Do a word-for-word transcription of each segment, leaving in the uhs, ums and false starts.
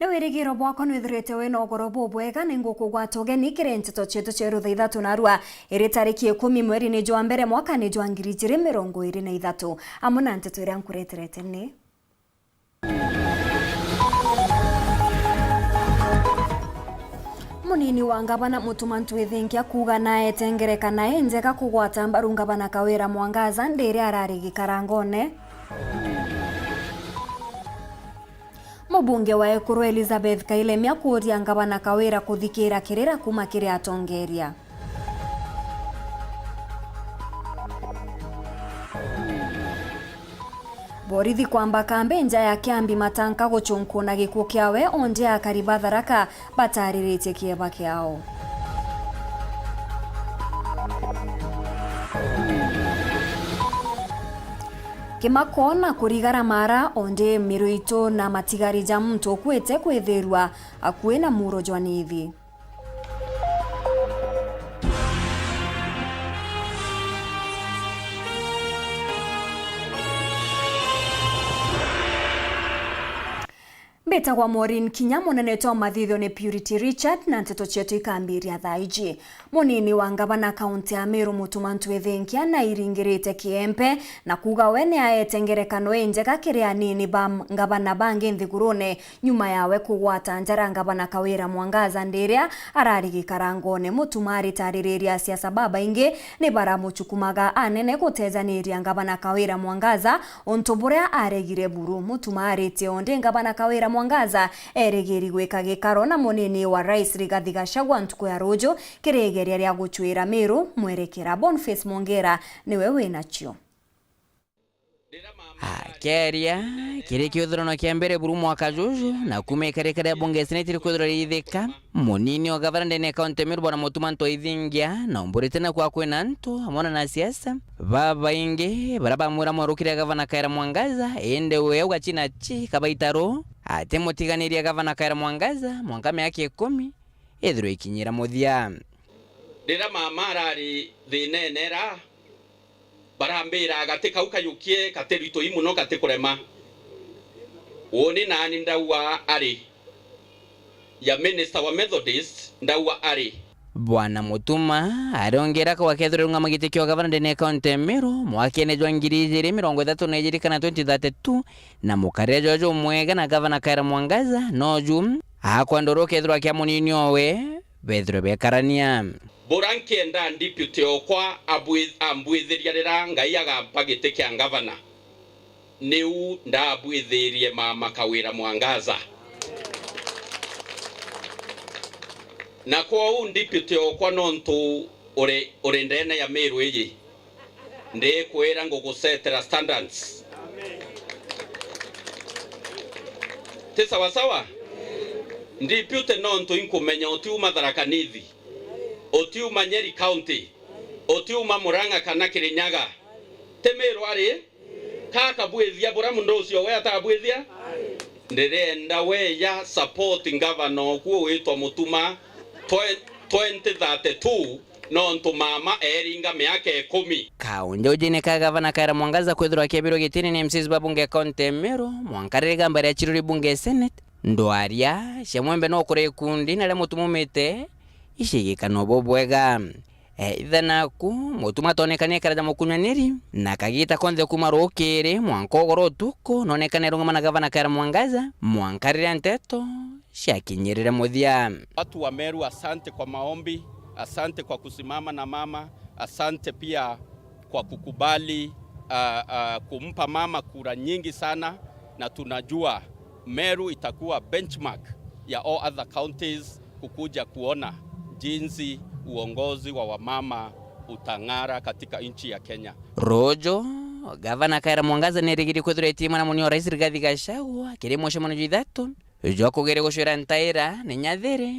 Ni wirigiro bwakwa nwithirite wina ugoro bubwega, ni ngukugwata ugeni kiri nteto cietu cia rutha ithatu narua iri tariki ikumi mweri ni jwa mbere mwaka ni jwa ngiri ijiri mirongo iri na ithatu, amwe na nteto iria nkureterete ni: Munini wa ngavana Mutuma Ntwithinkia kuuga naete ngerekano injega kugwata mbaru ngavana Kawira Mwangaza ndiria arari gikarangone. Mubunge wa Ekuru Elizabeth Kailemia kuuria ngavana Kawira kuthikira kirira kuuma kiri atongeria. Borithi kwamba kambi nja ya Kiambi Matanka gucunkuna gikuu kiawe, onde akari ba Tharaka batariritie kieba kiao. Kimako na kurigara mara, onde miru itu na matigari ja muntu ukuite kwithirwa akui na muro jwa Nithi. Mbitagwa Maureen Kinya, munenete wa mathithio ni Purity Richard, na nteto cietu ikambiria thaa iji. Munini wa ngavana kaunti ya Meru Mutuma Ntwithinkia nairingirite kiempe na kuuga we ni aete ngerekano injega kiri anini ba ngavana bangi nthigurune nyuma yawe kugwata njara ngavana Kawira Mwangaza ndiria arari gikarangone. Mutuma aritaririria asiasa babaingi ni baramuchukumaga anene gutejaniria ngavana Kawira Mwangaza untu buria aregire buru. Mutuma aritie undi ngavana Kawira Mwangaza erigiri gwika gikaro na munini wa rais Rigathi Gachagua ntuku ya ruju kiri igeria ria gucwira Meru mwerekera. Boniface Mwongera niwe winacio. Akeria kiri kiuthurano kia mbere buru mwaka juju, na kuuma ikarika ria bunge ya seneti rikwithirwa riithika, munini o gavana ndene ya kaunti ya Meru Bwana Mutuma Ntwithinkia naumburite na kwa kwina antu amwe na anasiasa babaingi baria bamwira mwarukire gavana Kawira Mwangaza, indi we auga china chi kabaitaru atimutiganiria gavana Kawira Mwangaza mwanka miaka ikumi ithirwe ikinyira muthia. Riria mama arari thiinene ra, barambira gati kau kayukie gati ritui mono gati kurema. Uuni naani ndauga ari ya minister wa Methodist, ndauga ari. Bwana Mutuma ariongera akauga kethirwa riung'ama giti kia ugavana ndene ya kaunti ya Meru mwakene jwa ngiri ijiri mirongo ithatu na ijiri kana twenty thirty-two, na mukarire jwa jumwega na gavana Kawira Mwangaza, noju akwenda uria ukethirwa kia munini owe bethirwe bekarania. Bura nkienda deputy okwa abwi-, ambwithiria riria Ngai agampa giti kia ngavana, niu ndabwithirie mama Kawira Mwangaza. Na kwou deputy okwa, nontu uri, uri ndene ya Meru iji, ndikwira ngugusetera standards. Ti sawa sawa? Deputy, nontu inkumenya utiuma Tharaka Nithi, utiuma Nyeri County, utiuma Murang'a kana Kirinyaga. Ti Meru ari? Ka akabwithia bura mundu ucio we atabwithia? Ndirenda weya support ngavana okuo witwa Mutuma twe-, twenty thirty-two, nontu mama eringa miaka ikumi. Kaunti ujine ka gavana Kawira Mwangaza kwithirwa akiabirwa gitine ni M Cs ba bunge ya kaunti ya Meru, mwanka riria igamba riachiruri bunge ya Senate, ndwaria cia mwembe no kuri ikundi na ria Mutuma umite icigikana bubwega. Either naku, Mutuma atonekania ekaraja mukunyaniri, na kagita konthe kuuma rukiri mwanka ugoro utuku, nonekane arungama na gavana Kawira Mwangaza, mwanka riria nteto ciakinyirire muthia. Watu wa Meru, asante kwa maombi, asante kwa kusimama na mama, asante pia kwa kukubali, ah, ah, kumpa mama kura nyingi sana, na tunajua Meru itakuwa benchmark ya all other counties kukuja kuona jinsi uongozi wa wamama utang'ara katika nchi ya Kenya. Ruju, gavana Kawira Mwangaza nerigiri kwithirwa etiima na munio wa rais Rigathi Gachagua kiri mucemanio jwa ithatu jwa kugeria gucwira ntaira ni nyathiri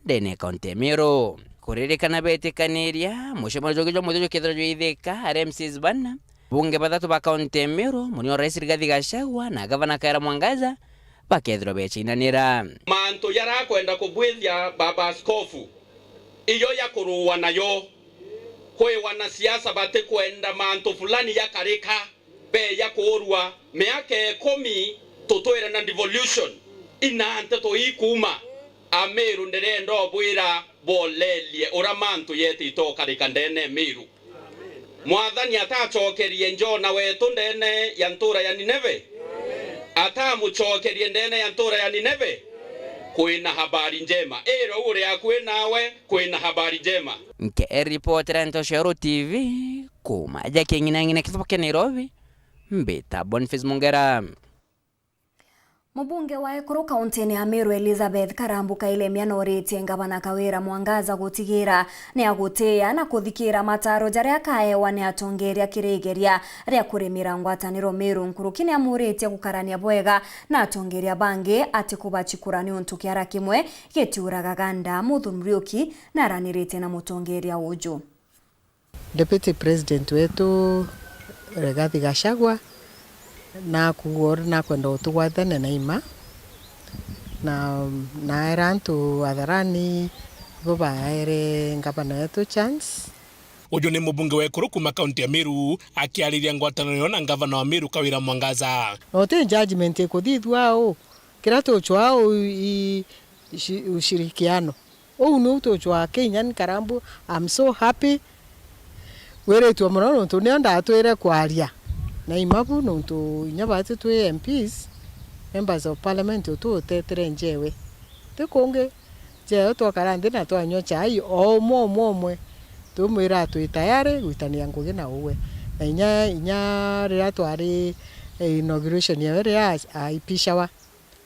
ndene ya kaunti ya Meru. Kuririkana betikaniria, mucemanio jungi jwa muthia jukethirwa jwithika ari M Cs bana, bunge bathatu ba kaunti ya Meru, munio wa rais Rigathi Gachagua na gavana Kawira Mwangaza, bakethirwa bechainanira. Mantu jaria akwenda kubwithia baba askofu, ijo ya kuruua nayo. Kwi wanasiasa batikwenda mantu fulani jakarika, beja kuurua. Miaka ikumi tutwire na devolution. Ina nteto ii kuuma Amiru, ndirenda ubwira bwolerie uria mantu yetite ukarika ndene Miru. Mwathani atacokerie Jona wetu ndene ya ntura ya Nineve? Atamucokerie ndene ya ntura ya Nineve? Kwina habari njema. Ira uu uri akui nawe, kwina habari njema. Nke ripotera nto cia Uru T V, kuuma ja king'inang'ina kithuba kia Nairobi, mbita Boniface Mungera. Mubunge wa Ekuru kauntine ya Meru Elizabeth Karambu Kailemia noritie ngavana Kawira Mwangaza gutigira ni agutiia na kuthikira mataro jaria akaewa ni atongeria kiri igeria ria kurimira ngwataniro Meru. Nkuruki ni amuritie gukarania bwega na atongeria bangi ati kubachi kura niuntu kiara kimwe gitiuraga ganda. Muthu Muriuki naraniritie na mutongeria uju. Deputy President wetu Rigathi Gachagua nakuuga uri nakwenda utugwatania na ima, na naera antu atharani ibo baere ngavana wetu chance. Uju ni mubunge wa Ekuru kuuma kaunti ya Meru akiariria ngwataniro na ngavana wa Meru Kawira Mwangaza. Na uti judgment ikuthithua au, kiria tucwaa au i, i, ushi-, ushirikiano. Uu niu tucwaa Kenyan Karambu, I'm so happy. Wiritue mono nontu nio ndatwire kwaria na imabu nontu inya baati twi M Ps, members of parliament, ututetire njewe. Ti kungi, njewe twakara nthi na twanyua chai o umwe umwe umwe, tumwira twi tayari gwitania ngugi na uwe. Na inya, inya riria twari, eh, inauguration yawe riria aipishawa,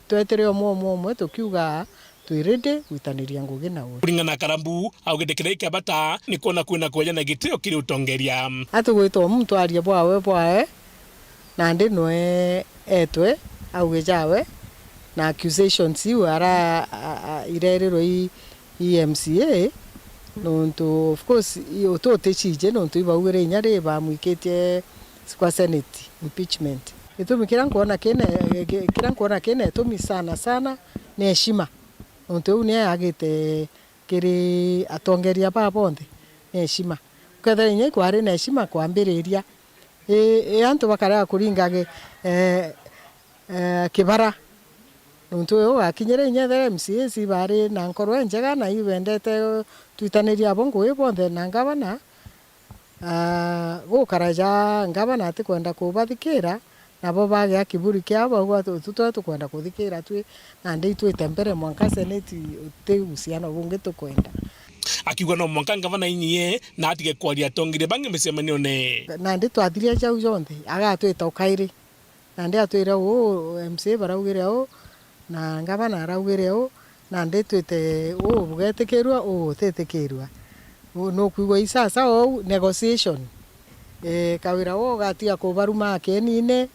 twetire umwe umwe umwe tukiuga twi ready gwitaniria ngugi na uu. Kuringana na Karambu, augite kiria kia bata ni kwona kwina kwejana gitio kiri utongeria. Atugwita umu twarie bwawe bwawe, nandi nwe etwe auge jawe, na accusations iu ara, a, a, irerirwe i, i M C A, nontu of course i, utu uticije nontu ibaugire inya ri bamwikitie kwa Senate impeachment. Gitumi kiria nkwona kina, ki-, kiria nkwona kina itumi sana sana ni heshima. Nontu iu ni yagite kiri atongeria baa bonthe ni heshima. Ukethira inya ikwari na heshima kwambiriria, i, i antu bakarega kuringa gi-, eh, eh, kibara. Nontu uyu ugakinyire inya ethira M C As ibari na nkoro injega na ibendete twitanirie abo ngugi bonthe na ngavana, Ah, gukara ja ngavana atikwenda kubathikira, nabo bagia kiburi kiao, bauga, "Tu, tu, twe tukwenda kuthikira twi, nandi itwite mbere mwanka seneti, uti uhusiano bungi tukwenda." Akiuga no mwanka ngavana inyie na atige kwaria atongeria bangi micemanione. Nandi twathiria jau jonthe, agatwita ukairi. Nandi atwire uu, M C A baraugire uu, na ngavana araugire uu, nandi twite uu bugetikirua, uu utitikirua. Uu nukwigua i sasa ou negotiation. Ee, Kawira uu ugatiga kubaruma kienine,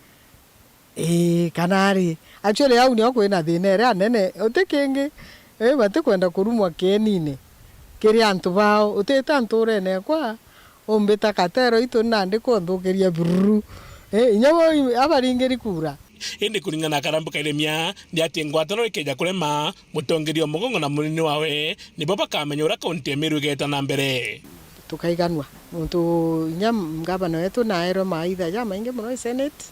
ii, kana ari. Actually, au nio kwina thina iria nene, uti kingi, ii, batikwenda kurumwa kienine kiri antu bao, utite nturene ekwa, umbita katero itu nandi kunthukiria bururu. Eh, inya bo i-, abaringiri kura. Indi kuringana na Karambu Kairemia, ni ati ngwataniro ikeja kurema, mutongeria o mugongo na munini wawe nibo bakamenya uria kaunti ya Meru igeeta na mbere. Tukaiganua, nontu inya ngavana wetu naerwe maitha jamaingi mono i Senate,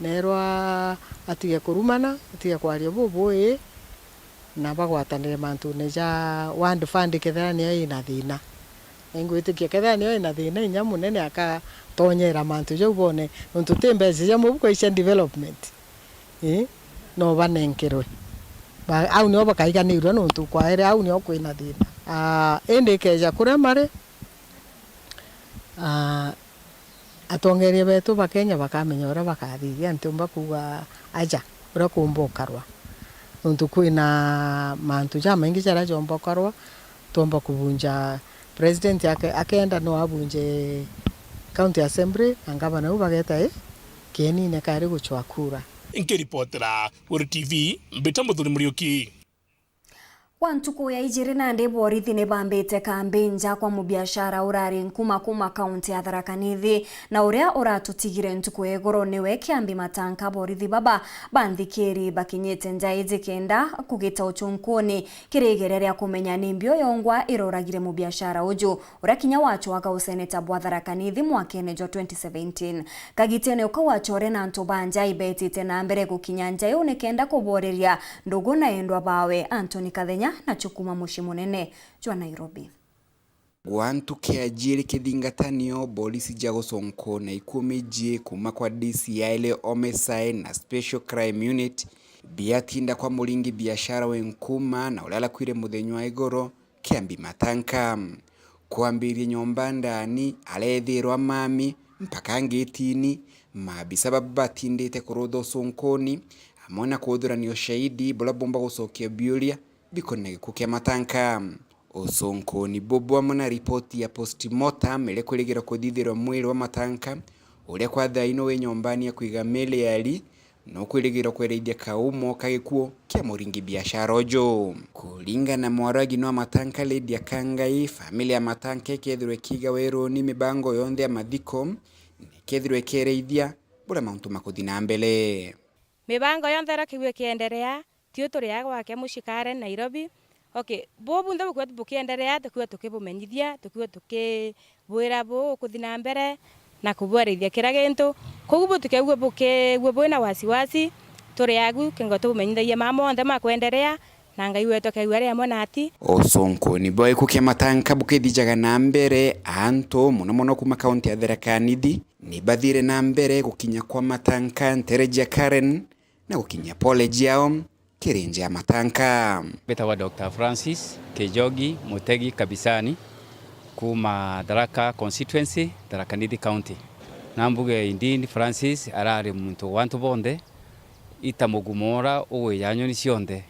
neerwa atige kurumana, atige kwaria bubui, na bagwatanire mantune ja ward fund kethira niyo ina thina. Na ingwitikia kethira niyo ina thina, inya munene akatonyera mantu jau bone, nontu ti mbeca cia mubuko i cia development. Ii, no banenkerwe. Ba-, au nio bakaiganirua nontu kwaere au nio kwina thina. Aa, indi ikeja kuria mari, aa, atongeria betu ba Kenya bakamenya uria bakathithia, ntiumba kuuga aja uria kuumba ukarwa. Nontu kwina mantu jamaingi jaria joomba ukarwa, twomba kubunja, president ake-, akenda no abunje county assembly, na ngavana u bageta i kienine kairi gucwa kura. Nkiripotera Weru T V, mbita Muthuri Muriuki. Kwa ntuku ya ijiri nandi, borithi ni bambite kambi nja kwa mubiashara urari nkuma kuma kaunti ya Tharaka Nithi, na uria uratutigire ntuku ya igoro niwe Kiambi Matanka. Borithi baba banthikiri bakinyite nja iji kenda kugita uchunkuni kiri igeria ria kumenya ni mbio yongwa iroragire mubiashara uju, uria kinya wachwaga useneta bwa Tharaka Nithi mwakene jwa twenty seventeen. Kagitene uka wachore na antu ba nja ibetite na mbere gukinya nja iu nikenda kuboreria ndugu na endwa bawe. Anthony Kathenya na chukuma mucii munene jwa Nairobi. Gwa ntuku ya jiiri kithingatanio, borisi ja gucunkuna ikumi jii kuma kwa D C I L Homicide na Special Crime Unit biatinda kwa muringi biashara wi nkuma na uria arakuire muthenya wa igoro, Kiambi Matanka. Kwambiria nyomba ndani, arethirwa mami mpaka ngitini, maabisa baba batindite kurutha ucunkuni, amwe na kuthurania ushahidi buria bumba gucokia biuria bikonania gikuu kia Matanka. Ucunkuni bubu amwe na ripoti ya postmortem iria kwirigirwa kuthithirwa mwiri wa Matanka, uria kwa thaa ino wi nyombani ya kwiga mili ya ari, nukwirigirwa kwerithia kaumo ka gikuu kia muringi biashara uju. Kuringana na mwaragino wa Matanka Lydia Kangai, famili ya Matanka ikethirwa ikiiga wiruni mibango yonthe ya mathiko, na ikethirwa ikerithia buria mauntu makuthi na mbere. Mibango yonthe iria kiugu ikienderea, tiu turi aa gwake mucii Karen Nairobi. Okay, buu bunthe bukiuga bukienderea, tukiuga tukibumenyithia, tukiuga tukibwira buu ukuthi na mbere na kubwarithia kira gintu. Koguo buu tukiaigua bukiigua bwina wasiwasi, turi agu, kengo tubumenyithagia maa monthe makwenderea, na Ngai wetu akeigua ari amwe nati. Ucunkuni bwa gikuu kia Matanka bukithijaga na mbere, antu mono mono kuma kaunti ya Tharaka Nithi ni bathire na mbere gukinya kwa Matanka ntere jia Karen na gukinyia pole jiao kiri nja ya Matanka. Mbitagwa Doctor Francis Kijogi Mutegi Kabisani, kuma Tharaka Constituency, Tharaka Nithi County. Na mbuge indeed Francis arari muntu wa antu bonthe, ita mugumo ura ugwija nyoni cionthe.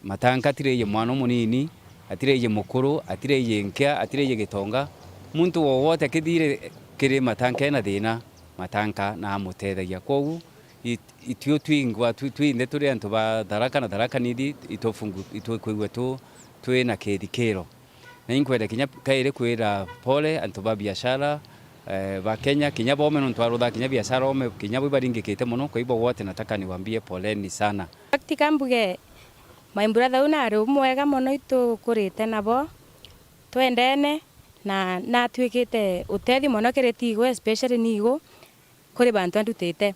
Matanka atiraiji mwana umunini, atiraiji mukuru, atiraiji nkia, atiraiji gitonga. Muntu wowote akithire kiri Matanka ena thina, Matanka na amutethagia. Kwogu, it-, itui twingwa, twi-, twinthe turi antu ba Tharaka na Tharaka Nithi, itufungu-, itukwigua tu-, twina kithikiro. Na inkwenda kinya kairi kwira pole antu ba biashara, eh, ba Kenya, kinya bome nontu arutha kinya biashara ome, kinya bo ibaringikite mono, kwa hivyo wote nataka niwaambie poleni sana. Katika mbuge, my brother, una ari umwega mono itukurite nabo, twendene, na natwikite utethio mono kiri tigo, especially nigo. Kuri bantu andutite.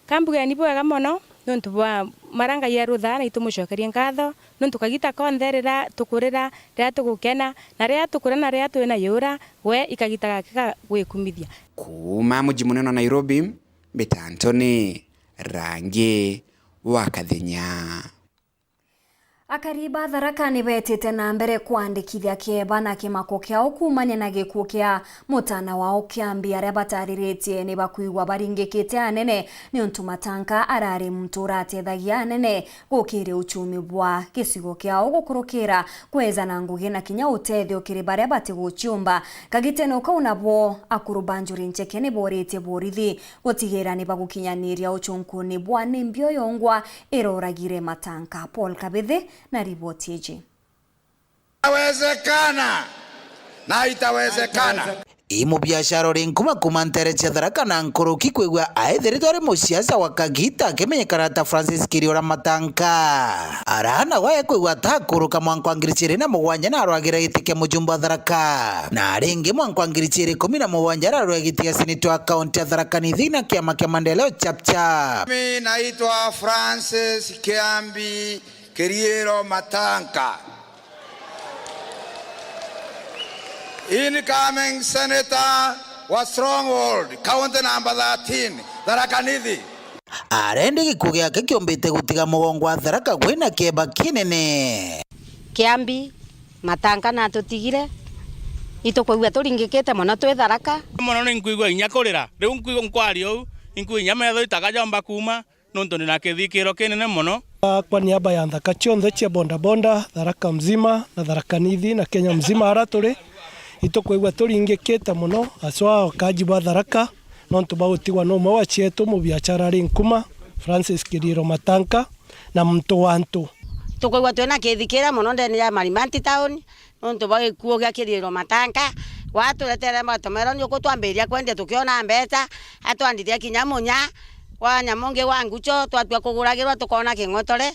Kambugeni bwega mono niuntu bwa mara Ngai aruthaa, na itumucokerie nkatho niuntu kagita konthe riria tukurira, riria tugukena, na riria tukura, na riria twina yura, we ikagita gake ga gwikumithia. Kuuma muji munene wa Nairobi, mbita Anthony Rangi wa Kathenya. Akari ba Tharaka ni betite na mbere kwandikithia kieba na kimako kiao kuumania na gikuu kia mutana wao Kiambi, aria batariritie ni bakwigua baringikite anene niuntu Matanka arari muntu uratethagia anene gukiria uchumi bwa gicigo kiao gukurukira kwejana ngugi na kinya utethio kiri baria batiguciumba. Kagitene kau nabo akuru ba Njuri Ncheke ni boritie borithi gutigira ni bagukinyaniria uchunkuni bwa ni mbio yongwa iroragire Matanka. Paul Kabithi na riboti iji. Itawezekana. Na itawezekana. I mubiashara uri nkuma kuma ntere cia Tharaka na nkuruki kwigua aithiritwe ari musiasa wa kagita akimenyekana ta Francis Kiriora Matanka. Araana gwae kwigua ta akuruka mwanka wa ngiri ciiri na mugwanja na arwagira giti kia mujumbe wa Tharaka. Na ringi mwanka wa ngiri ciiri ikumi na mugwanja ararwira giti gia seneta wa kaunti ya Tharaka Nithi na kiama kia Maendeleo Chap Chap. Mimi naitwa Francis Kiambi Kiriero Matanka. Incoming senator wa Stronghold, county number thirteen, Tharaka Nithi. Arendi gikuo giake kiumbite gutiga mugongo wa Tharaka gwina kieba kinene. Kiambi, Matanka natutigire, itukwigua turingikite mono twi Tharaka. Mono ni nkwigua inya kurira. Riu nkwigua nkwaria uu, inkwigua inya metho itaka jomba kuuma, nontu ndi na kithikiro kinene mono. Kwa niaba ya nthaka cionthe cia bodaboda, Tharaka mzima na Tharaka Nithi na Kenya mzima ara turi, itukwigua turingikite mono, aswa wakaji ba Tharaka, nontu bwa gutigwa na umwe wa cietu, mubiachara ari nkuma, Francis Kiriro Matanka, na muntu wa antu. Tukwigua twina kithikire mono ndene ya Marimanti town, nontu bwa gikuo gia kiriiro matanka. Gwaturetere watermelon uku twambiria kwendia tukiona mbeca, atwandithia kinya munya wa nyamu ngi wa ngucho, twatua kuguragirwa tukona king'otore.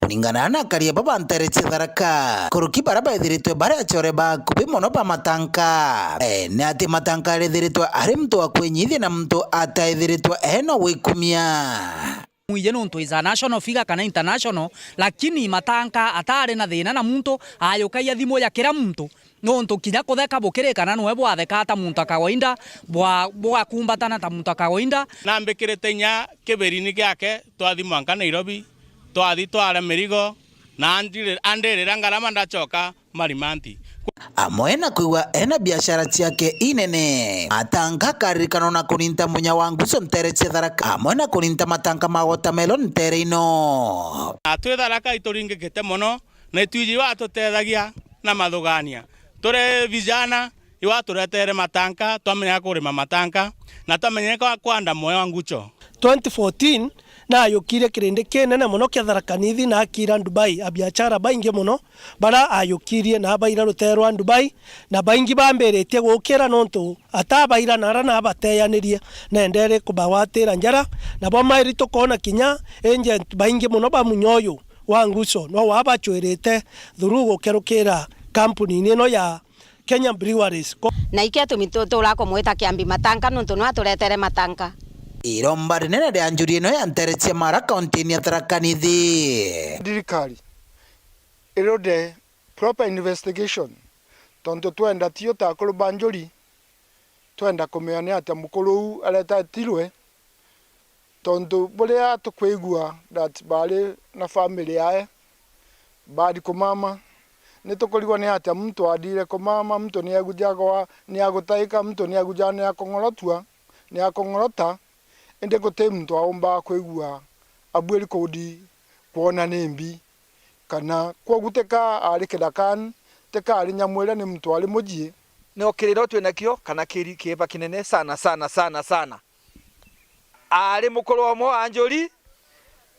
Kuringana na akari aba ba nteere cia Tharaka, kuruki baria baithiritwe bari achore ba akubi mono ba matanka, eh, ni ati matanka arithiritwe ari muntu wa kwinyithia na muntu ataithiritwe ena wikumia. Mwiji nontu is a national figure kana international, lakini matanka atari na thina na muntu ayukagia thimu ya kira muntu. Nontu kinya kutheka bukirikana nwe bwatheka ta muntu a kawaida, bwa-, bugakumbatana ta muntu a kawaida. Nambikirite inya kiberini giake, twathi mwanka Nairobi, twathi twara mirigo, na andiri-, andirira ngarama ndachoka Marimanti. Amwe na kwigua ena biashara ciake inene, matanka akaririkana na kuninta munya wa nguso nteere cia Tharaka, amwe na kuninta matanka ma watermelon nteere ino. Na twi Tharaka ituringikite mono, na itwiji iwe atutethagia na mathugania. Turi vijana, iwe aturetere matanka, twamenya kurima matanka, na twamenyeka kwanda moyo wa ngucho. Twenty fourteen, naayukirie kirindi kinene mono kia Tharaka Nithi na akira Dubai, abiachara baingi mono baria aayukirie na abaira rutere rwa Dubai, na baingi bambiritie gukira nontu atabaira na aria naabateyanirie, na endere kubagwatira njara, nabo mairi tukoona kinya agent baingi mono ba munya uyu wa nguso no wabachwirite through gukerukira kampuni-ini ino ya Kenya Breweries. Ko- Na ikio tumi tu-, turakumwita Kiambi Matanka, nontu nwe aturetere matanka. Iromba rinene ria njuri ino ya nteere cia Mara, kaunti-ini ya Tharaka Nithi. Thirikari irude proper investigation, tontu twenda ti utakuru ba njuri, twenda kumenya ni atia mukuru uu aretetirwe, tontu buria tukwigua that baari na family yae, baari kumama, ni tukurigwa ni atia muntu athire kumama, muntu ni agujaga, ni agutaika, muntu ni agujaga, ni akong'orotwa, ni akong'orota, indi guti muntu aumbaga kwigua abuiri kundi kwona ni mbi, kana kwogu tika ari kithakani, tika ari nyamu iria ni muntu ari mujii. Nio kiriro twinakio, kana kiri-, kieba kinene sana, sana, sana, sana. Aari mukuru omwe wa njuri,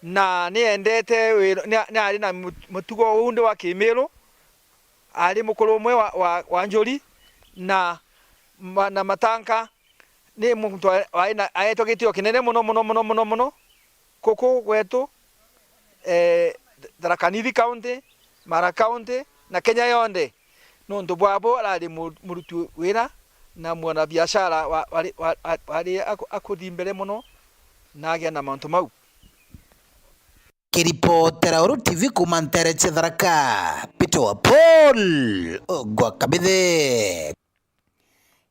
na ni endete wira, ni, ni ari na mu-, mutugo undi wa kimiru. Aari mukuru umwe wa, wa, wa njuri, na ma-, na Matanka ni muntu wa, wa, aina, aetwe gitio kinene mono, mono, mono, mono, mono. Kuku gwetu, eh, Tharaka Nithi County, Mara County, na Kenya yonthe. Nontu bwabo arari mu-, muruti wira na mwana biashara wa-, wari, wa-, wa-, wari aku-, akuthi mbere mono na agia na mantu mau. Kiripotera Uru T V kuuma nteere cia Tharaka, Peter wa Paul, Ogwa Kabithe.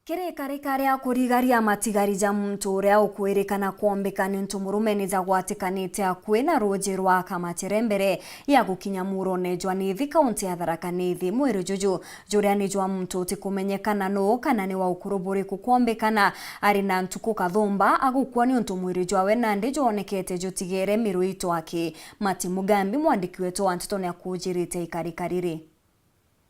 Kirikarika ria kurigaria matigari ja muntu uria ukwirikana kwombika ni untu murume ni jagwatikanite akui na ruuji rwa Kamachere mbere ya gukinya murone jwa Nithi, kaunti ya Tharaka Nithi. Mwiri juju juria ni jwa muntu utikumenyekana nuu kana ni wa ukuru buriku kwombikana, ari na ntuku kathumba agukua ni untu mwiri jwawe nandi jwonekete jutigere miru itwaki. Mati Mugambi, mwandiki wetu wa nteto, ni akujirite ikarika riri.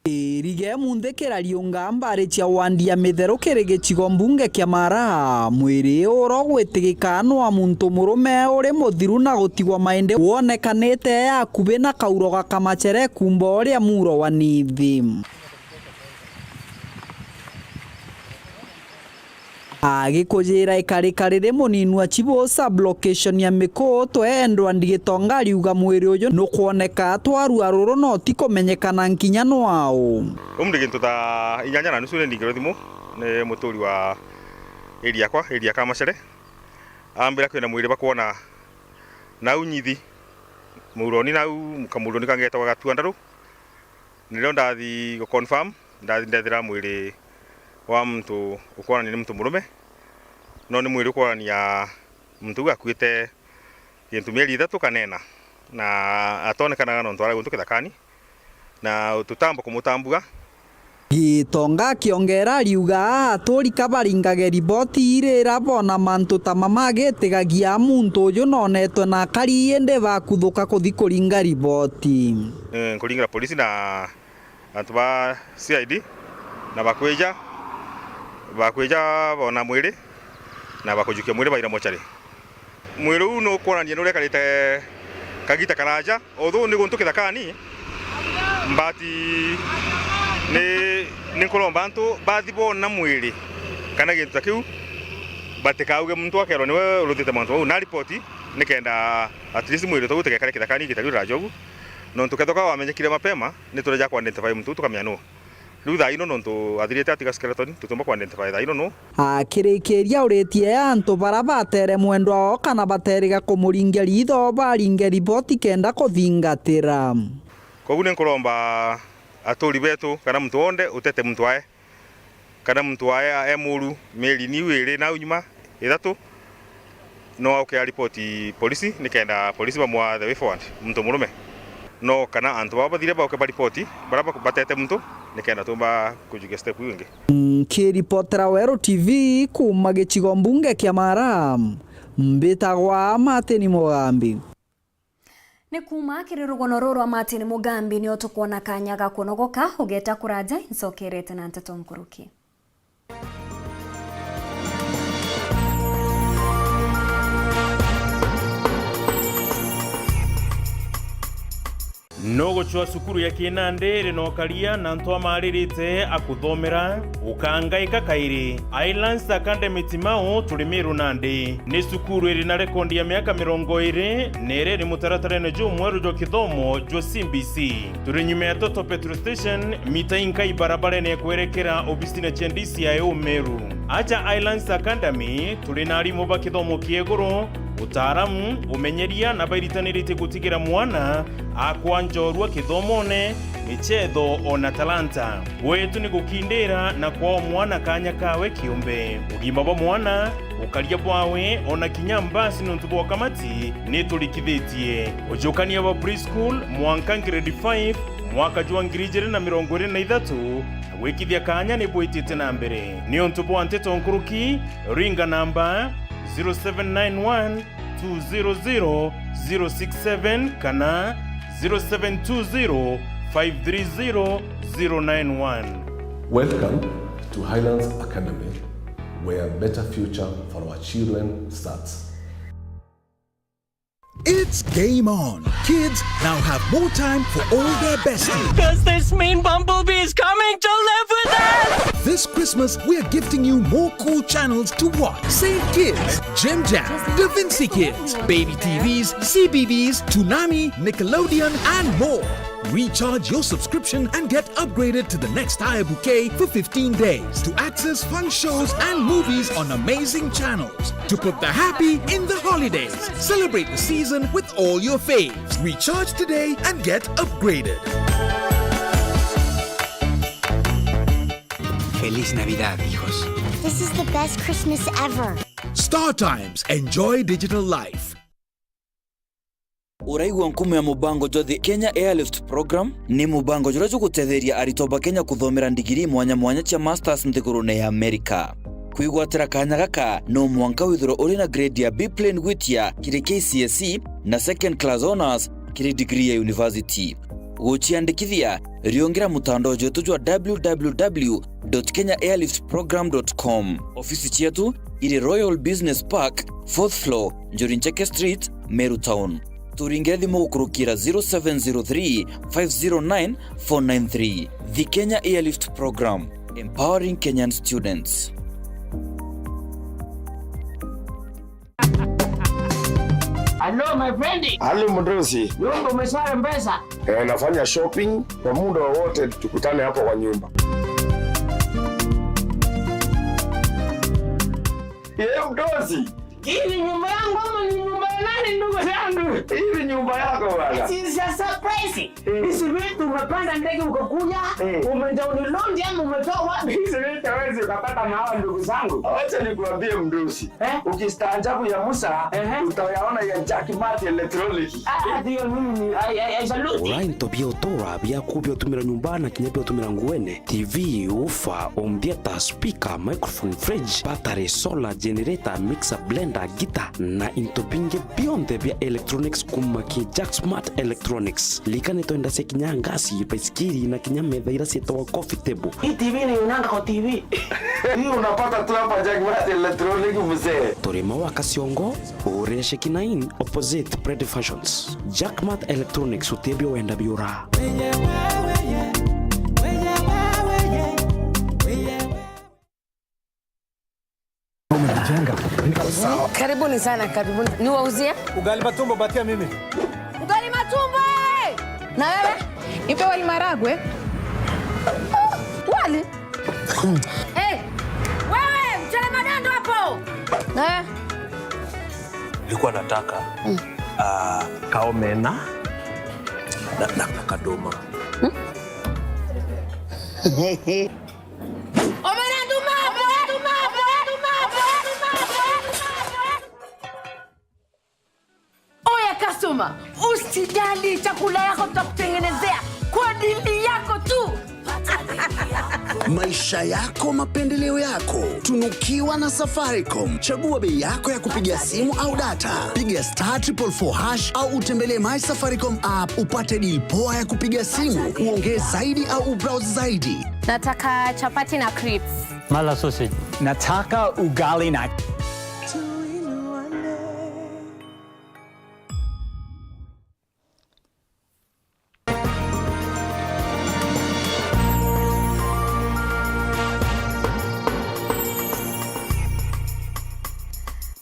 Irige munthi kirariunga mbari cia wandi ya Mitheru kiri gicigo mbunge kia Mara. Mwiri uro gwitigika nwa muntu murume uri muthiru na gutigwa maindi wonekanite e akubi na kauro ga Kamachere kumba uria muro wa Nithi. Agikujira ikarika riri munini wa Chibo sub-location ya Mikuutwe, Edward Gitonga ariuga mwiri uju nukwoneka twarua ruru no ti kumenyekana nkinya nwaau. Umri gintu ta inyanya na nusu ni ndingirwe thimu ni muturi wa area yakwa, area Kamachere. Ambira kwina mwiri bakwona nau Nithi, muroni nau, kamuroni kangetagwa Gatua Ndaru. Nirio ndathi gu confirm, ndathi ndethira mwiri wa muntu ukwonania ni muntu murume, no ni mwiri ukwonania muntu uu akuite gintu mieri ithatu kana ina, na atonekanaga nontu ari guntu kithakani, na tutamba kumutambua. Gitonga akiongera ariuga, aa aturi ka baringage riboti iri ira bona mantu ta mama agitigagia muntu uju nonetwe na akari indi bakuthuka kuthi kuringa riboti. Eh, nkuring'ira polisi na antu ba C I D, na bakwija, bakwija bona mwiri, na bakujukia mwiri baira mochari. Mwiri uu nukwonania nuria ekarite kagita karaja, although ni guntu kithakani, Mbati ni, ni nkuromba antu bathi boona mwiri kana gintu ta kiu, batikauge muntu akerwa niwe uruthite mantu mau, na ripoti nikenda at least mwiri utu utigekare kithakani igita riu riraja ugu. Nontu kethirwa wamenyekire mapema, ni tureja ku identify muntu uu tukamenya nuu. Riu thaa ino nontu athirite atiga skeleton, tutiumba ku identify thaa ino nuu. Akirikiria uritie antu bara batere mwendwa wao kana bateriga kumuringia ritho baringe riboti kenda kuthingatira. Koguo ni nkuromba aturi betu kana muntu wonthe utete muntu wae, kana muntu wae e muru mieri niu iri nau nyuma ithatu, no auke aripoti polisi nikenda polisi bamwa the way forward muntu murume. No kana antu baba bathire bauke baripoti bara ba-, batete muntu nikenda tumba kujukia step iu ingi. Nkiripotera Weru T V kuuma gicigo mbunge kia Mara, mbitagwa Martin Mugambi. Ni kuuma kiri rugono ruru rwa Martin Mugambi nio tukwona kanya ga kunogoka, ugeta kuraja, incokerete na nteto nkuruki. Nugucwa cukuru ya Kinandi iri na ukaria na antu amaririte akuthomera, ukangaika kairi. Islands Academy Timau turi Miru nandi. Ni cukuru iri na rekondi ya miaka mirongo iri na iri iri mutaratarene jumweru jwa kithomo jwa C B C. Turi nyuma ya Total Petrol Station, mita inka ibarabarene ya kwerekera obisine cia D C I O Meru. Aja Islands Academy, turi na arimu ba kithomo kia iguru, utaaramu, umenyeria na bairitaniritie gutigira mwana akwa njorua kithomone, michetho, ona talanta. Gwetu ni gukindira na kwaa mwana kanya kawe kiumbe. Ugima bwa mwana, ukaria bwawe, ona kinya mbasi nontu bwa ukamati ni turikithitie. Ujukania bwa preschool mwanka grade five, mwaka jwa ngiri ijiri na mirongo iri na ithatu, na gwikithia kanya ni bwitite na mbere. Niuntu bwa nteto nkuruki, ringa namba zero seven nine one two zero zero zero six seven kana zero seven two zero five three zero zero nine one. Welcome to Highlands Academy, where a better future for our children starts. It's game on. Kids now have more time for all their besties. Does this mean Bumblebee is coming to live with us? This Christmas, we're gifting you more cool channels to watch. Save Kids, Jim Jam, Da Vinci Kids, Baby T Vs, C B B S, Toonami, Nickelodeon, and more. Recharge your subscription and get upgraded to the next higher bouquet for fifteen days to access fun shows and movies on amazing channels. To put the happy in the holidays. Celebrate the season with all your faves. Recharge today and get upgraded. Feliz Navidad, hijos. This is the best Christmas ever. Star Times. Enjoy digital life. Uraigua nkumo ya mubango jwa The Kenya Airlift Program? Ni mubango juria jugutetheria aritwa ba Kenya kuthomera ndigiri mwanya mwanya cia masters nthigurune ya America. Kwigwatira kanya gaka, no mwanka withirwe uri na grade ya B plain gwitia kiri K C S E na second class honours kiri degree ya university. Guciandikithia, riungira mutandao jwetu jwa w w w dot kenya airlift program dot com. Ofisi cietu iri Royal Business Park, fourth floor, Njuri Ncheke Street, Meru Town. Turingire thimu gukurukira zero seven zero three, five zero nine, four nine three. The Kenya Airlift Program, empowering Kenyan students. Hello, my friend. Hello, mdosi. Nyumba umesha mpesa? Eh, nafanya shopping kwa muda wowote, tukutane hapo kwa nyumba. Eh, mdosi. Hii ni nyumba yangu ama ni nyumba ya nani, ndugu yangu? Hii ni nyumba yako bwana. It is a surprise. Eh. Hizi vitu umepanda ndege ukakuja, eh, umedownload ama umetoa wapi? Hizi vitu hawezi ukapata mahali, ndugu zangu. Wacha nikuambie, mdosi. Eh? Ukistaajabu ya Musa, ehe, utayaona ya Jack Mate Electronic. Ah, ndio mimi. I, I, I salute. Ura into bia utura biaku bia utumira nyumba na kinya bia utumira nguene, T V, woofer, home theater, speaker, microphone, fridge, battery, solar, generator, mixer, blender, ta ngita na into bingi bionthe bia electronics kuma ki Jack Smart Electronics. Lika ni twenda cia kinya ngasi, baisikiri na kinya metha ira cietagwa coffee table. Hii T V ni unanga kwa T V. Hii unapata tu hapa Jack Smart Electronic, mzee. Turi Maua Kaciongo, Uria Shekinain, opposite Pred Fashions. Jack Smart Electronics, utebio wenda biura. Karibuni sana, karibuni. Niwauzie? Ugali matumbo, patia mimi. Ugali matumbo, eh! Na wewe? Nipe wali maragwe. Wali? Eh, wewe, mchele madando hapo. Eh. Nilikuwa nataka, ah, kaomena na, na, na kadoma. Omena nduma, omena nduma, omena nduma, omena nduma, omena nduma. Oya customer, usijali, chakula yako tutakutengenezea kwa dili yako tu. Maisha yako, mapendeleo yako. Tunukiwa na Safaricom. Chagua bei yako ya kupiga simu au data. Piga star triple four hash au utembelee My Safaricom app upate deal poa ya kupiga simu, uongee zaidi au ubrowse zaidi. Nataka chapati na crips. Mala sausage. Nataka ugali na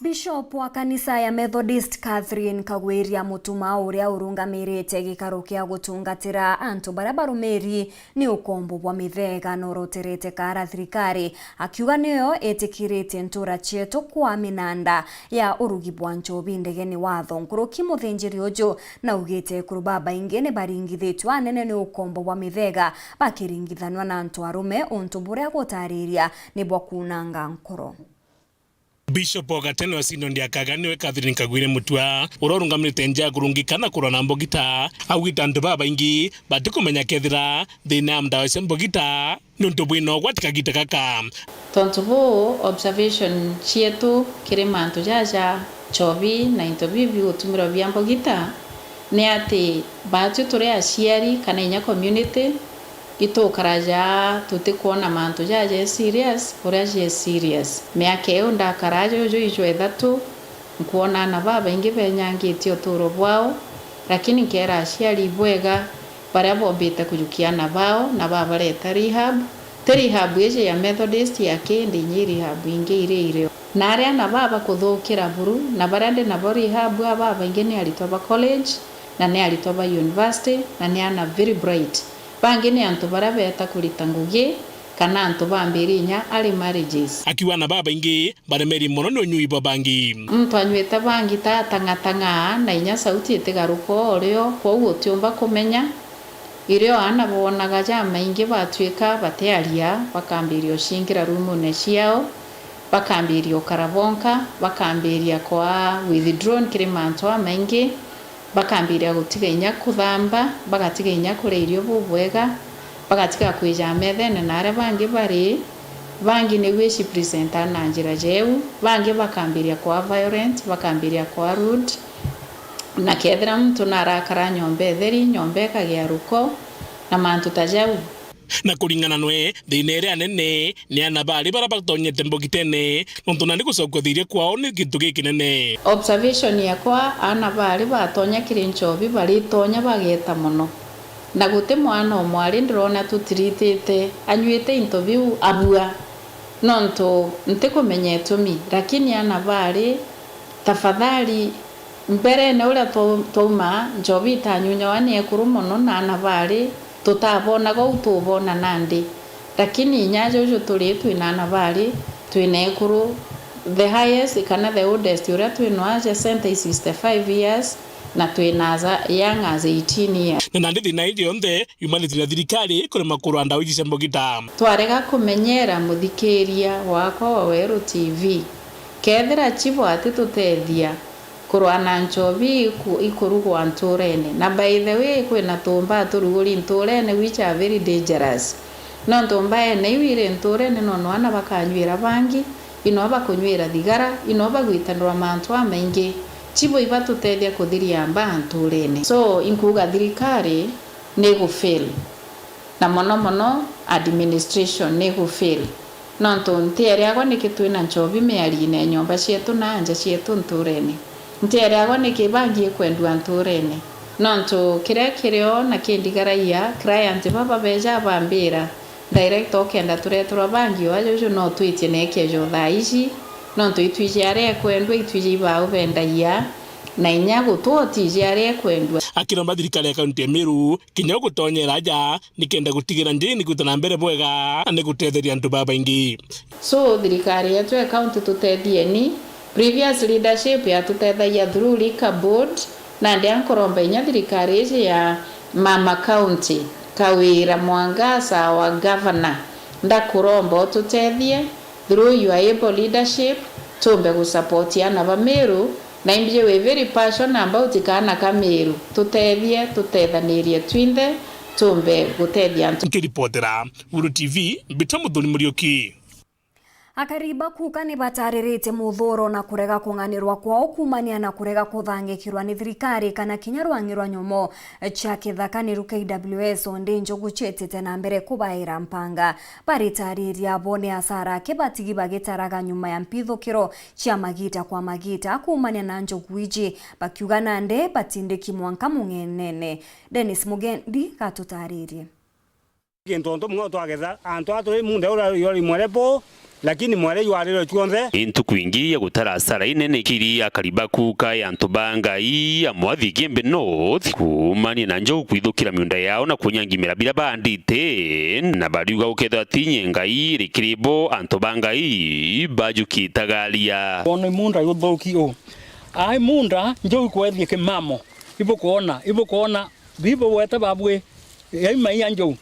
Bishop wa kanisa ya Methodist Catherine Kagwiria Mutuma, uria urungamirite gikaro kia gutungatira antu baria barumiri ni ukombo bwa mithega, noroterete kara thirikari, akiuga niyo itikiritie ntura cietu kwa minanda ya urugi bwa nchobi ndegeni watho. Nkuruki muthinjiri uju naugite ekuru babaingi ni baringithitue anene ni ukombo bwa mithega bakiringithanua na antu arume, untu buria gutariria ni bwa kunanga nkoro. Bishop wa gatene wa Synod ya Kaga niwe Catherine Kagwire Mutua, uria urungamirite nja ya kurungika na kurwa na mbugita, augite antu babaingi batikumenya kethira thina ya ndawa cia mbugita niuntu bwina ugwati kagita gaka. Tontu buu, observation cietu kiri mantu jaja, nchobi na into biu bigutumirwa bia mbugita, ni ati baatwi turi aciari kana inya community, itukaraja tutikwona mantu jaja e serious uria je serious. Miaka iu ndakara juju ijwa ithatu, nkwona aana babaingi benyangitie uturo bwao, lakini nkeera aciari ibwega baria bombite kujukia aana bao na babareta rehab. Ti rehab iji ya Methodist aki, indi inya i rehab ingi iri irio. Na aria aana baa bakuthukira buru, na baria ndi nabo rehab, aa babaingi ni aritwa ba college, na ni aritwa ba university, na ni aana very bright. Bangi ni antu baria beeta kurita ngugi, kana antu bambiri inya early marriages. Akiuga aana babaingi baremeri mono ni unyui bwa bangi. Muntu anywite bangi ta atang'atang'aa na inya sauti itigaruka o rio, kwou utiumba kumenya. Irio aana boonaga jamaingi batwika batiaria, bakambiria ucingira rumune ciao, bakambiria ukara bonka, bakambiria kwaa withdrawn kiri mantu amaingi. Bakambiria gutiga inya kuthamba, bagatiga inya kuria irio bubwega, bagatiga kwija methene na aria bangi bari. Bangi niu icipresenta na njira jeu, bangi bakambiria kwaa violent, bakambiria kwaa rude, na kethira muntu narakara nyomba itheri, nyomba ikagia ruko, na mantu ta jau. Na kuringana nwe, thina iria nene ni aana baari baria batonyete mbugitene, nontu nandi gucokua thiiria kwao ni gintu gikinene. Observation yakwa, aana baari batonya kiri nchobi baritonya bageeta mono, na guti mwana o mwari ndirona tutiritite anyuite into biu abua, nontu ntikumenya itumi, lakini aana baari, tafadhali, mberene uria twau-, twauma nchobi itanyunyawa ni ekuru mono na aana baari, tutabonaga uu tubona nandi. Lakini inya juju turi twina aana baari, twina ekuru, the highest kana the oldest uria twinwa aja center is sixty-five years, na twina as young as eighteen years. Na nandi thina iji yonthe yumanite na thirikari kurema kurwa ndawa iji cia mbugita. Twarega kumenyera, muthikiria wakwa wa Weru T V, kethira chibo atitutethia, kurwa na nchobi iku-, ikurugwa nturene. Na by the way, kwina tumbaa turuguri nturene which are very dangerous. No ntumbaene iu iri nturene no nwana bakanyuira bangi, Ino bakunywira thigara, ino bagwitanirwa mantu amaingi, chibo ibatutethia kuthiria mbaa nturene. So, inkuuga thirikari ni igufail. Na mono mono administration ni igufail. Nontu ntieriagwa niki twina nchobi miariine ya nyomba cietu na nja cietu nturene. Ntieriagwa niki bangi ikwendua nturene. Nontu kiria kirio na kindigaragia, client baba beja bambira, director, ukenda tureterwa bangi o ajuju no twitie na ikeja o thaa iji, nontu itwiji aria ekwendua, itwiji ibau bendagia, na inya gutwa utiji aria ekwendua. Akiromba thirikari ya kaunti ya Meru kinya gutonyera aja nikenda gutigira njiri ni kwita na mbere bwega na ni gutetheria antu babaingi. So, thirikari yetu ya county tutethieni, previous leadership yatutethagia through liquor board, nandi ankuromba inya thirikari iji ya mama county, Kawira Mwangaza, our governor, ndakuromba ututethie through your able leadership, tumbe gusupport ana ba Meru, na imbiji wi very passion about kaana ka Meru, tutethie, tutethanirie twinthe, tumbe gutethia antu. Nkiripotera Uru T V, Mbita Muthoni Muriuki. Akari ba Kuka ni batariritie muthuro na kurega kung'anirwa kwao kuumania na kurega kuthangikirwa ni thirikari kana kinya rwang'i rwa nyomo cia kithaka niru K W S, o ndi njogu cietite na mbere kubaira mpanga. Baritariria bo ni asara aki batigi bagitaraga nyuma ya mpithukiro cia magita kwa magita kuumania na njogu iji, bakiuga nandi batindiki mwanka mung'enene. Dennis Mugendi gatutaririe. Gintu untu mung'ao twagetha, antu aa turi munda uria yori mwere bo, lakini mwere jwarirwe cionthe. Ni ntuku ingi ya gutara asara inene kiri akari ba Kuka ya antu ba Ngai ya Mwathi Igembe North, kuumania na njogu kwithukira miunda yao na kunyangimira biria baandite, na bariuga gukethirwa ti inye Ngai iri kiri bo, antu ba Ngai bajuki itagaria. Wona imunda yuthuki u. Ai munda, njogu kwethie kimamo. Ibukwona, ibukwona, bibo wete babwi. Ai maia njogu,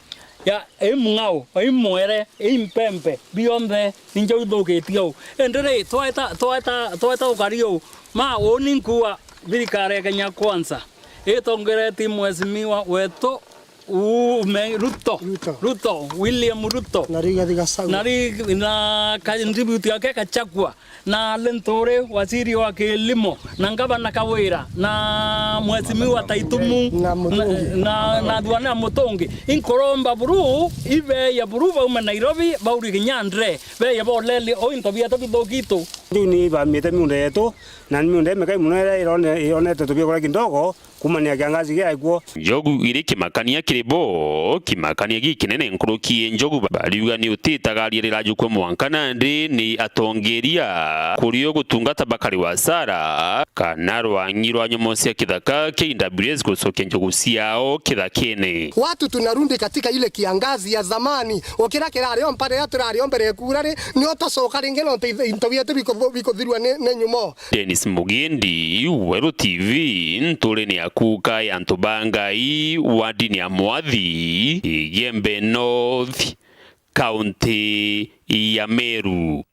ya, ai mung'ao, ai mwere, ai mpempe, bionthe ni njogu ithukitie u. Indi ri, tweta, tweta, tweta ukari u, ma uni nkua thirikari ya Kenya Kwanza itongeretie mheshimiwa wetu u-, me-, Ruto. Ruto. Ruto, William Ruto. Na Rigathi Gachagua. Na ri-, na ka-, deputy yake Gachagua. Na Linturi, waziri wa kilimo, na ngavana Kawira, na mheshimiwa Taitumu, na Mutungi. Na, na, na Thuana Mutungi. Inkuromba buru, ibeya buru baume Nairobi, bauri kinya ndre, beya boleli, o into bietu bithukitu. Riu ni bamite miunda yetu, na ni miunda imekai muno iria irone-, ironete tubiakura kidogo, kuumania kiangazi giaikuo. Njogu iri kimakania kiri bo, kimakania gikinene nkuruki. Njogu bariuga ni utitagaria rirajukua mwanka nandi ni atongeria kurio gutungata bakari wa asara, kana rwang'i rwa nyomo cia kithaka K W S gucokia njogu ciao kithakene. Watu tunarudi katika ile kiangazi ya zamani, ukira kirari o mpare ya turari o mbere ya kuura ri, ni utacoka ringi nontu into bietu bikuthu-, bikuthirua ni, ni nyumo. Dennis Mugendi, Weru T V, nturene ya Kuka ya antu ba Ngai, wardini ya Mwathi, Igembe North, kaunti ya Meru.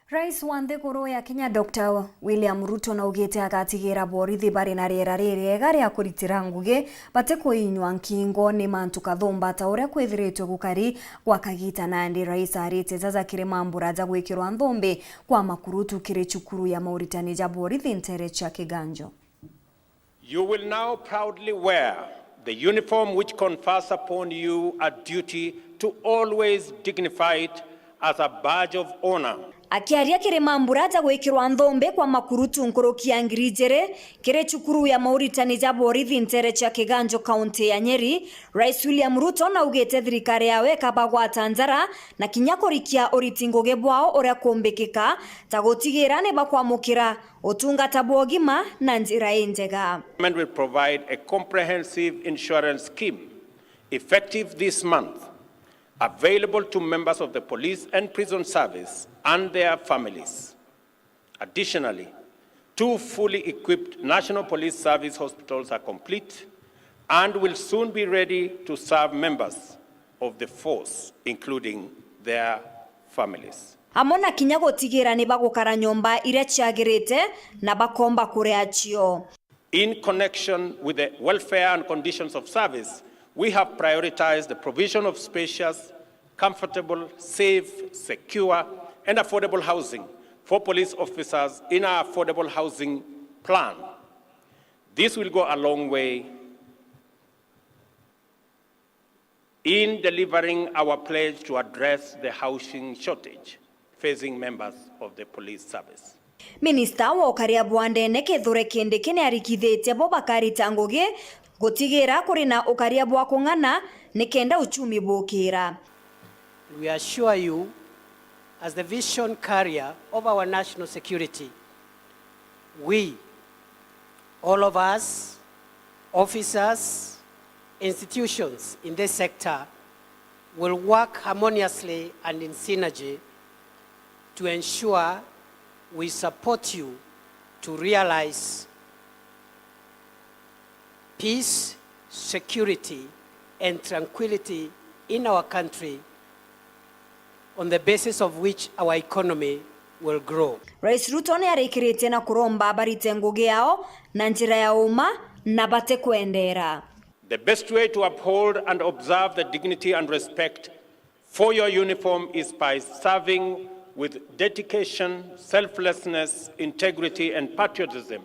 Rais wa nthiguru ya Kenya, Doctor William Ruto, naugite agatigira borithi bari na riera ririega ria kuritira ngugi, batikuinywa nkingo ni mantu kathumba ta uria kwithiritwe gukari gwa kagita. Nandi rais arite jaja kiri mambura ja gwikirwa nthumbi kwa makurutu kiri cukuru ya mauritani ja borithi ntere cia Kiganjo. You will now proudly wear the uniform which confers upon you a duty to always dignify it as a badge of honor. Akiaria kiri mambura ja gwikirwa nthumbi kwa makurutu nkuruki ya ngiri ijiri kiri cukuru ya mauritani ja borithi ntere cia Kiganjo, kaunti ya Nyeri, Rais William Ruto naugite thirikari yawe ikabagwata njara na kinya kurikia uriti ngugi bwao uria kumbikika, ta gutigira ni bakwamukira utungata bwa ugima na njira injega. Government will provide a comprehensive insurance scheme effective this month, available to members of the police and prison service and their families. Additionally, two fully equipped National Police Service hospitals are complete and will soon be ready to serve members of the force, including their families. Amwe na kinya gutigira ni bagukara nyomba iria ciagirite na bakomba kuria cio. In connection with the welfare and conditions of service, we have prioritized the provision of spacious, comfortable, safe, secure, and affordable housing for police officers in our affordable housing plan. This will go a long way in delivering our pledge to address the housing shortage facing members of the police service. Minista wa ukaria bwa ndene Kithure Kindiki niarikithitie bo bakarita ngugi gutigira kuri na ukaria bwa kung'ana nikenda uchumi bukira. We assure you, as the vision carrier of our national security, we, all of us, officers, institutions in this sector, will work harmoniously and in synergy to ensure we support you to realize peace, security, and tranquility in our country, on the basis of which our economy will grow. Rais Ruto niarikiritie na kuromba barite ngugi yao na njira ya uma na bate kwendera. The best way to uphold and observe the dignity and respect for your uniform is by serving with dedication, selflessness, integrity, and patriotism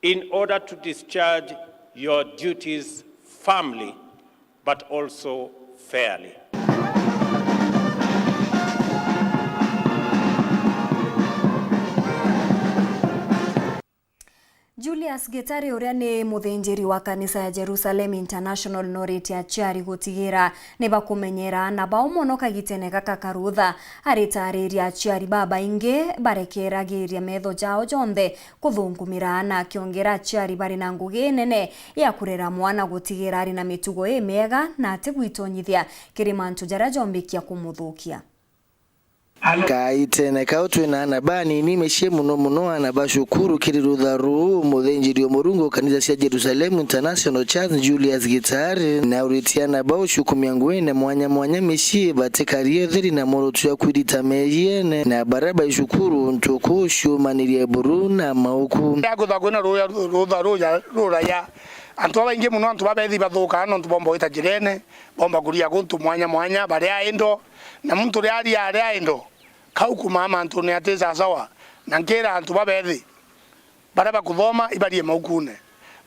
in order to discharge your duties firmly, but also fairly. Julius Gitari, uria ni muthinjiri wa kanisa ya Jerusalem International, noritie aciari gutigira ni bakumenyera aana bao mono kagitene gaka karutha. Aritariria aciari babaingi barekeragiria metho jao jonthe kuthungumira aana, akiongera aciari bari na ngugi nene ya kurera mwana gutigira ari na mitugo imiega na atigwitonyithia kiri mantu jaria jombikia kumuthukia. Kaitene kau twina aana banini micii, mono mono aana ba cukuru. Kiri rutha ruu, muthinjiri o Murungu o kanisa cia Jerusalem International Church, Julius Gitari, nauritie aana bau ciukumia nguine mwanya mwanya micii, batikarie utheri na murutu jwa kwirita meejiene na baria bai cukuru, untu ukuciumaniria buru na mauku. Riria kwithagwa kwina ruuya, rutha ruuya ruraya, antu babaingi mono, antu babethi bathukaa nontu bomba gwita njirene, bomba kuria guntu mwanya mwanya, baria indo, na muntu riria aria aria indo, kau kumaa mantune ati sasawa, na nkira antu babethi baria bakuthoma ibarie maukune.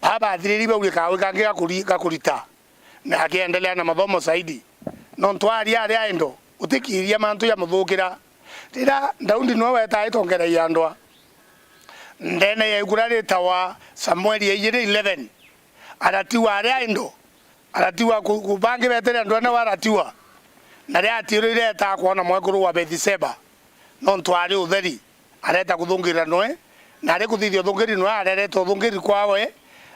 Baa bathiriri baurie kawi kangi gakuri-, gakurita, na akiendelea na mathomo zaidi. Nontu aria aria indo, utikiria mantu jamuthukira. Riria Daudi niwe wetaa itongera ya ndwa, ndene ya iku riria ritawa Samueli ya ijiri eleven, aratiwa aria indo, aratiwa ku-, ku-, bangi betere ndwene we aratiwa. Na riria atiirire etaa kwona mwekuru wa Bethisheba, nontu ari utheri, areta kuthungirira noe, na ari kuthithia uthungiri noe, arereta uthungiri kwawe,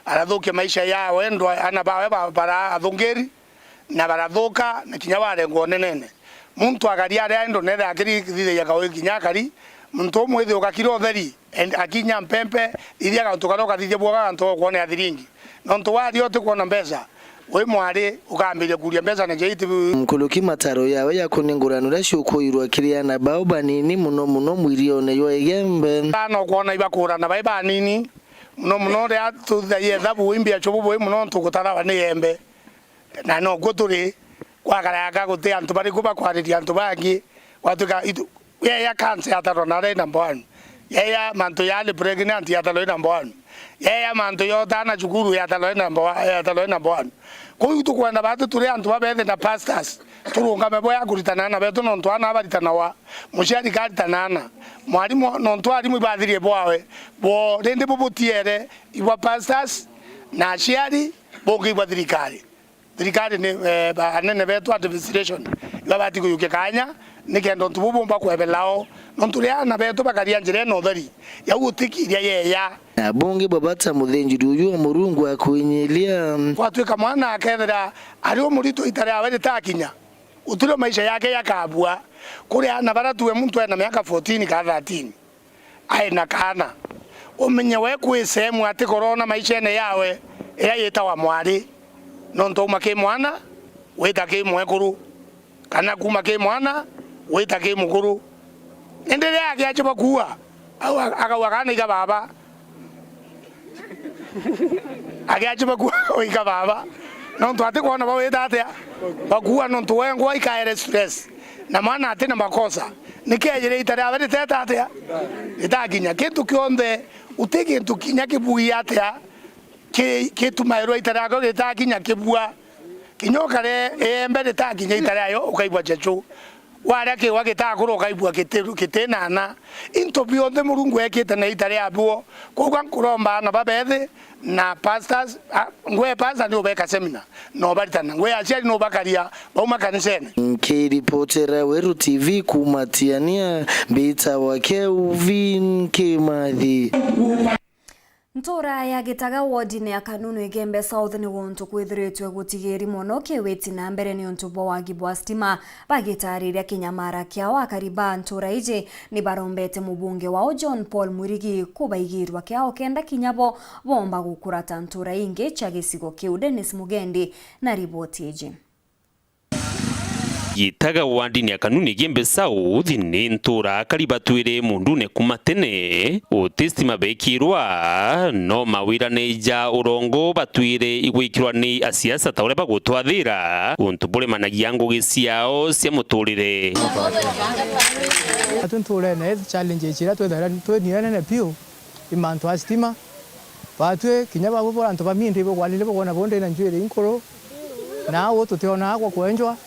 arathukia maisha yawe, ndwa-, aana bawe ba-, bara athungiri, na barathuka, na kinya barengwa unenene. Muntu akaria aria endo, nethe akirithithagia kaui kinya akari, muntu umwe ithi ugakira utheri, and akinya mpempe, thithia gantu karia ukathithia bwoga gantu ga kwonea thiringi. Nontu waria utikwona mbeca, wi mwari ukambiria kuria mbeca na jaiti. Nkuruki mataro yawe ya kunengurana uria ciukuirwa kiri aana bau banini, mono mono mwirione jwa igembe. Aana ukwona ibakurana bai banini, mono mono uria tuthithagia ethabu, imbia chubu bui mono ntu gutarawa ni iembe. Na nokuo turi, gwakarayaka guti antu bariku bakwariria antu bangi, gwatuika itu-, yeya cancer yatarwa na ari number one. Yeya mantu ya early pregnant yatarwa i number one. Yeya mantu ya utana cukuru yatarwa i number one, yatarwa i number one. Kuu tukwenda batu turi antu babethi na pastors, turungame bo ya kuritana aana betu nontu aana baritanawa, muciari karitana aana, mwarimu nontu arimu ibathirie bwawe, bo rindi bubutiere ibwa pastors na aciari, bungi ibwa thirikari. Thirikari ni, eh, ba-, anene betu administration ibabati kuyukia kanya nikenda untu buu bumba kwebelao, nontu ria aana betu bakaria njira ina utheri, yau utikiria yeya. Na bungi bwa bata muthinjiri uyu wa Murungu akwinyiria. Gwatuika mwana akethira ari umuritu ita riawe ritakinya, gutiri maisha yake yakabua. Kuri aana bara tuwe muntu ena miaka fourteen kana thirteen, ai na kaana, umenye we kwi sehemu atikorona maishene yawe iria yitawa mwari, nontu auma ki mwana wita ki mwekuru, kana kuma ki mwana wita ki mukuru. Indi riria akiachiba kuua, au a-, akauga, "Kaana iga baba." Akiachiba kuua, iga baba. Nontu atikwona bawita atia? Bakuua nontu wengwa ikaere stress. Na mwana atina makosa. Nikejire ita riawe riteta atia? Ritakinya. Kintu kionthe, uti kintu kinya kibugia atia, ki-, kitumairwa ita riakwa gitakinya kibua. Kinya ukare iembe ritakinya ita riayo, ukaigua chechu. Waria kiwa gitakura, ukaigua kiti-, kitinana. Into bionthe Murungu ekite na ita riabio. Kwoguo nkuromba aana babethi na pastors, a, ngwe pastor ni ubeka seminar, na ubaritana. Ngwe aciari ni ubakaria, bauma kanisene. Nkiripotera Weru T V kuuma Tiania, mbitawa Kelvin Kimathi. Ntuura ya Gitaga wodine ya Kanunu Igembe South ni guntu kwithiritwe gutigiri mono kiwiti na mbere niuntu bwa wagi bwa stima. Bagitariria kinyamara kiao, akari ba ntuura iji ni barombete mubunge wao John Paul Mwirigi kubaigirwa kiao kenda kinya bo bomba gukurata ntuura ingi cia gicigo kiu. Dennis Mugendi na riboti iji. Gitaga wandini ya Kanuni Gembe South ni ntura akari batwire mundune kuma tene, uti stima bekirwa, no mawira ni ja urongo batwire igwikirwa ni asiasa ta uria bagutwathira, untu buremanagia ngugi ciao cia muturire. Atu nturene, challenge iria twithaira twinire nene piu, i mantu a stima. Batwi kinya babu bora antu ba mindi bugwanire bugona bo ndina njwiri inkuru, na au tutionaa gwa kwenjwa.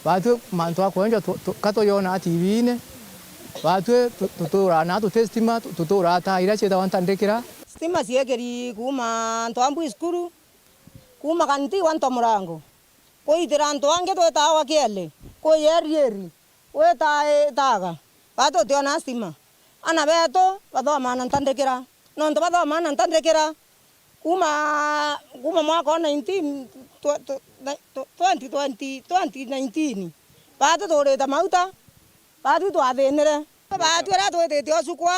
Batwi mantu a kwenjwa tu-, tu-, ka tujonaa T V-ine. Batwi tu-, tuturaa na tuti stima, tu-, tuturaa taa iria ciitagwa ntandikira. Stima ciekeri kuuma antu a Mbui cukuru, kuuma kanti wa nto murango. Kuitira antu angi twitaagwa kiele, kuya erieri, gwita itaga, baa tutionaa stima. Ana beetu bathomaa na ntandikira, nontu bathomaa na ntandikira, kuuma, kuuma mwaka wa nineteen, twe-, twe-, na-, twe-, twenty twenty, twenty nineteen, baa tuturite mauta, baa twi twathinire. Baa twi riria twitite ucukwa,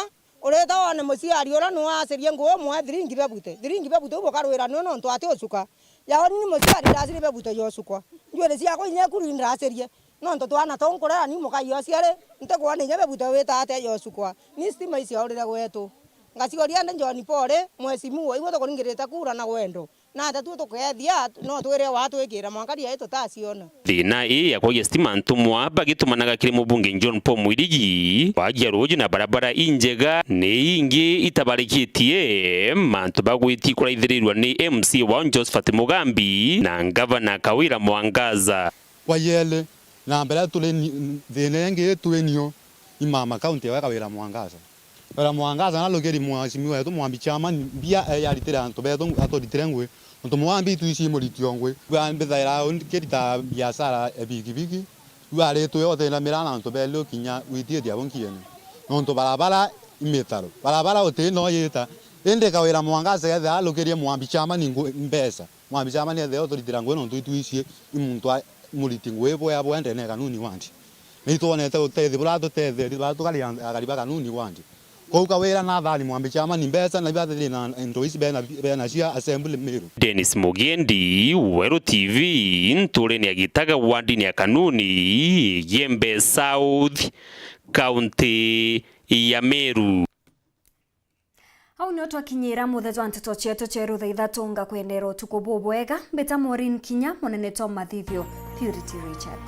Urita wone muciari uria nwacirie nguu umwe thiringi bebute, thiringi bebute u bukarwira niu nontu ati ucuka. Yaoni ni muciari ndacirie bebute ya ucukwa. Njwiri ciakwa inya ekuru indacirie, nontu twana tuu nkurera ni mukai o ciari, ntikwona inya bebute wita atia ya ucukwa. Ni stima iciaurire gwetu. Ngaciuria ndi John Paul, mheshimiwa, igwe tukuringirite kura na wendo. Na atia tu tukeethia, no twire watwikira mwanka ria tutaciona. Thina ii ya kwagia stima ntumwa bagitumanaga kiri mubunge John Paul Mwirigi, kwagia ruuji na barabara injega ni ingi itabarikitie, mantu bagwiti kuraithirirwa ni M C wao Josephat Mugambi na ngavana Kawira Mwangaza. Kwa yele, na mbere turi ni-, thina ingi twi nio, i mama county ya Kawira Mwangaza. Kawira Mwangaza na rukiri mheshimiwa wetu Mwambi Chairman, mbia, eh, yaritire antu betu, aturitire ngui. Nontu Mwambi itwiji muriti o ngui. Mbithaira nkirita biashara ya bigibigi. Riu aritwe utindamira na antu beli ukinya wititie abo nkiene. Nontu barabara i mitaro. Barabara uti no yita. Indi Kawira Mwangaza ethira arukirie Mwambi Chairman ngui mbeca. Mwambi Chairman ethira uturitira ngui nontu itwiji i muntu a-, muriti ngui bwea bwendene kanuni wandi. Na itwonete utethio buria atutetherie, baria tukari an-, akari ba kanuni wandi. Kou Kawira na athani Mwambi Chairman mbeca, na ibathiri na indo ici bena, bena cia assembly Meru. Dennis Mugendi, Weru T V, nturene ya Gitaga wandini ya Kanuni, Gembe South, kaunti ya Meru. Au nio twakinyira muthia jwa nteto cietu cieru thaa ithatu. Ngakwendera utuku bubwega. Mbita Maureen Kinya, munene Tom Mathithio, Purity Richard.